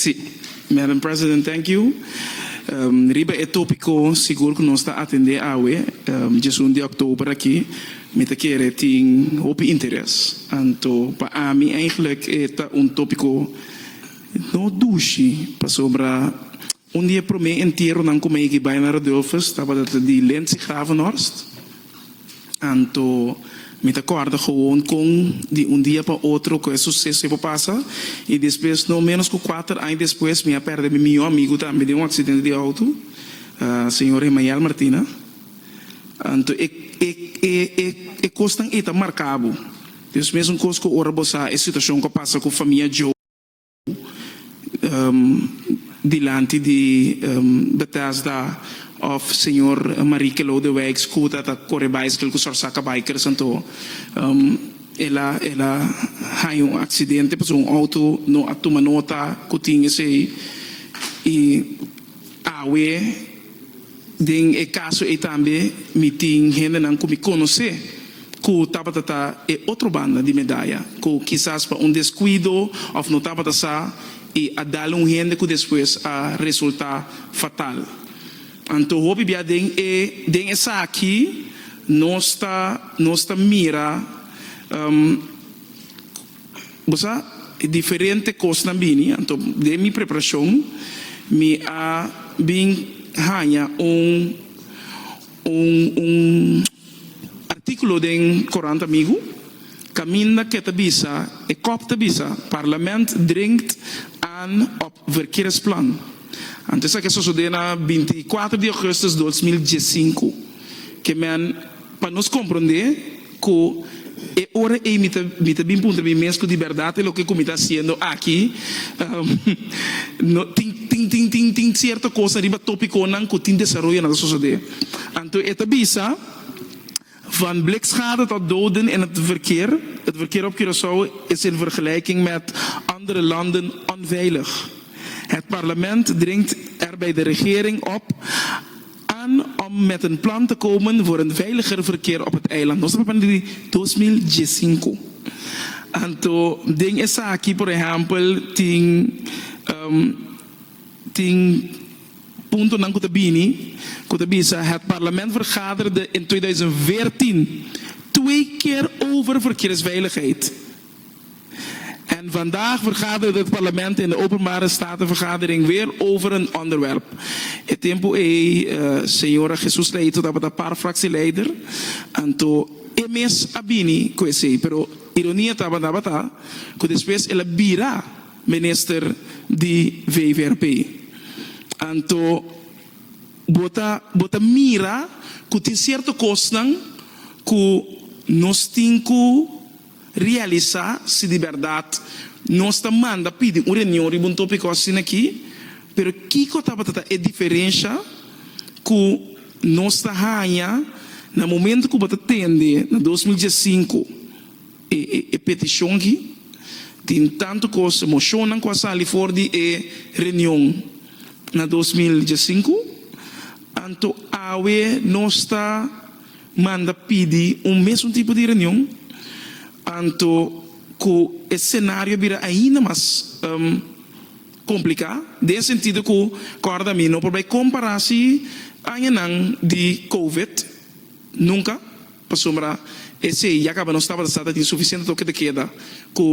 Si, Madam President, thank you. Riba e tópiko sigur ku nos ta atendé awe, 11 di òktober aki, mi ta kere tin hopi interes. Anto pa ami eigenlijk e ta un tópiko no dushi, pasobra un di e promé entieronan ku mi a bai na Radulphus tabata di Lindsay Gravenhorst. Anto mi ta kòrda gewoon kon di un dia pa otro ku e suseso ei por pasa i despues no ménos ku kuater aña despues mi a pèrdè mi mihó amigu tambe den un aksidente di outo, señor Emael Martina. Anto e e e e e kosnan ei ta marka bo. Dus mesun kos ku ora bo sa e situashon ku a pasa ku famia Joe. Dilanti di Bethesda of señor Marieke Lodewijks cu ta ta core bicycle cu Sorsaka Bikers, anto el a el a haña un accidente pasobra un auto no a tuma nota cu tin esey y awe. Den e kaso ei tambe mi tin hendenan ku mi konosé ku tabata ta e otro banda di medaya, ku kisas pa un deskuido òf no tabata sa i a dal un hende ku despues a resultá fatal. Anto hopi bia den e den esaki nos ta nos ta mira. Bo sa, e diferente kosnan bini, anto den mi preparashon mi a bin haña un un un artíkulo den Korant Amigu kaminda ke ta bisa, e kòp ta bisa, Parlement dringt aan op verkeersplan. Anto esaki a sosodé na 24 di ougùstùs 2015. Ke men pa nos komprondé Ku e ora ei mi ta mi ta bin puntra mi mes ku di bèrdat e loke ku mi ta hasiendo aki no tin tin tin tin tin sierto kosnan riba topikonan ku tin desaroyonan ta sosodé. Anto e ta bisa, Van blikschade tot doden in het verkeer, het verkeer op Curaçao is in vergelijking met andere landen onveilig. Het parlement dringt er bij de regering op aan om met een plan te komen voor een veiliger verkeer op het eiland. Nos ta papia di 2015. Anto den esaki por ehempel tin tin puntonan ku ta bini ku ta bisa, Het parlement vergaderde in 2014 twee keer over verkeersveiligheid. En vandaag vergaderde het parlement in de Openbare Statenvergadering weer over een onderwerp. E tempu ei señora Jesus Leito tabata par fractieleider, anto e mes a bini cu esey. Pero ironia tabata cu despues el a bira minister di VVRP. Anto bo ta bo ta mira cu tin cierto cosnan cu nos tin cu Realisá si di bèrdat nos ta manda pidi un reunion riba un tópiko asina aki, pero kiko tabata ta e diferensha ku nos ta haña na momento ku bo ta tende na 2015 e e petishon aki? Tin tantu kos, moshonnan ku a sali for di e reunion na 2015, anto awe nos ta manda pidi un mesun tipo di reunion, anto ku e senario a bira ainda mas kompliká, den e sentido ku kòrda mi no por bai kompará si añanan di covid, nunka, pasobra esei ya kaba nos tabata sa ta tin sufisiente toke de keda ku.